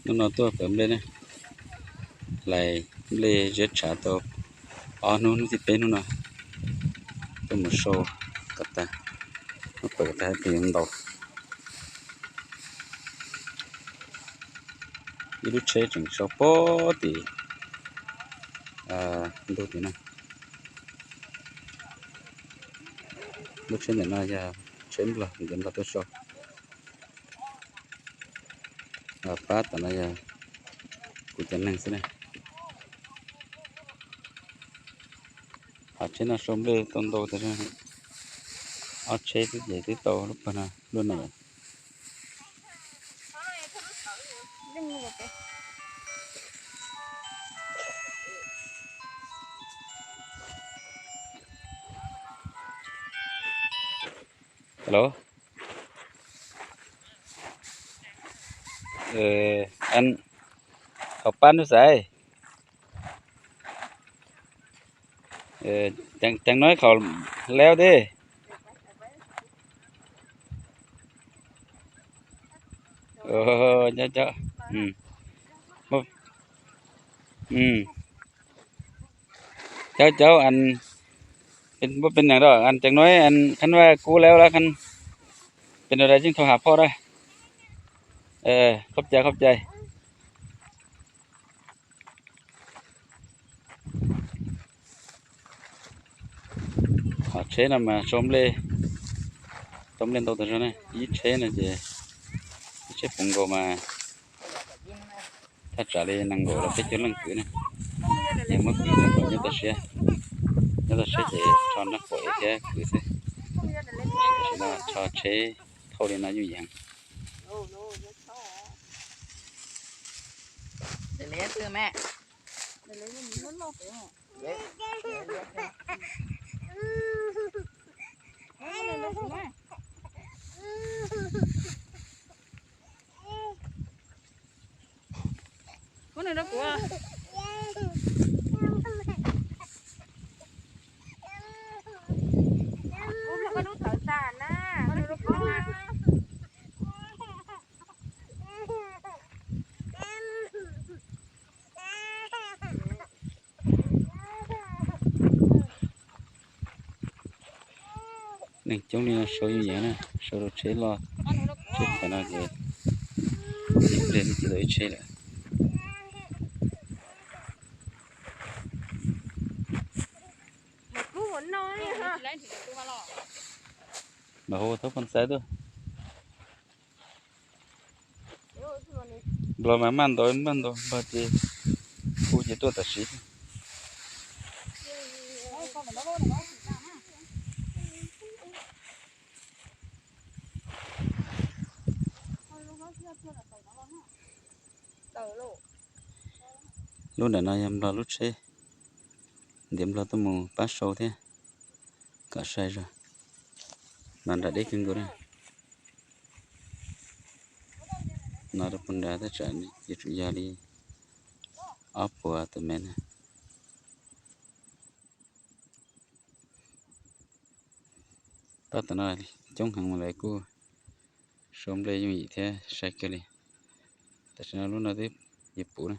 Hnub no tuaj pawv nplej ne, lais nplej ziab tshav tau ob hnub, hnub thib peb hnub no tuaj mus sau kom tag, mus pawv kom tag pheej yuav ntau. Ib lub tsheb tseem sau pob tim ntug tim no. Lub tsheb ntawm no yog tsheb Nplog, ntiav Nplog tuaj sau. Pab tom no yog kuv cov neeg xwb na. Hos tsheb no sau nplej tau ntau tas zog, ob tsheb xwb ces twb tau lub pag no luaj no. Hello. Thov pab nub xaiv. Ceev no khaus leb deb. Cov, cov, muaj peb neeg da, ceev no kheev ua kub leb lawm, peb neeg da yeej thov has phauj da. Qhov cai, qhov cai. Hos tsheb no mas sau nplej, tau nplej ntau tas zog ne. Ib tsheb no ces, ib tsheb puv nkaus mas thaj tsam li nees nkaum los peb caug leej kwv ne. Ces muab kwv nyob toj siab, nyob toj siab ces rho nraub qaum thiab kwv xwb. Tam sim no rho tsheb thauj li no yooj yim heev. Neeg coob li no sau yooj yim na, sau rau tsheb loj, tsheb tam no ces ib pliag twb tsis tau ib tsheb lawm. Los hu thab poj ntxaib tuaj. Nplog mas maj ntau maj ntau, Nplog ces hu ces tuaj tam sim. Lub nram no yog Nplog lub tsheb, ntiav Nplog tuaj mus pab sau thiab, kom sai zog. No nram deb kawg nkaus na. No rau puag nrad thaj tsam yuav tsum yog li ob puas tus me na. Pab tom no coob heev mas lawv kuj sau nplej yooj yim thiab sai kawg li. Tam sim no lub no twb yuav puv na.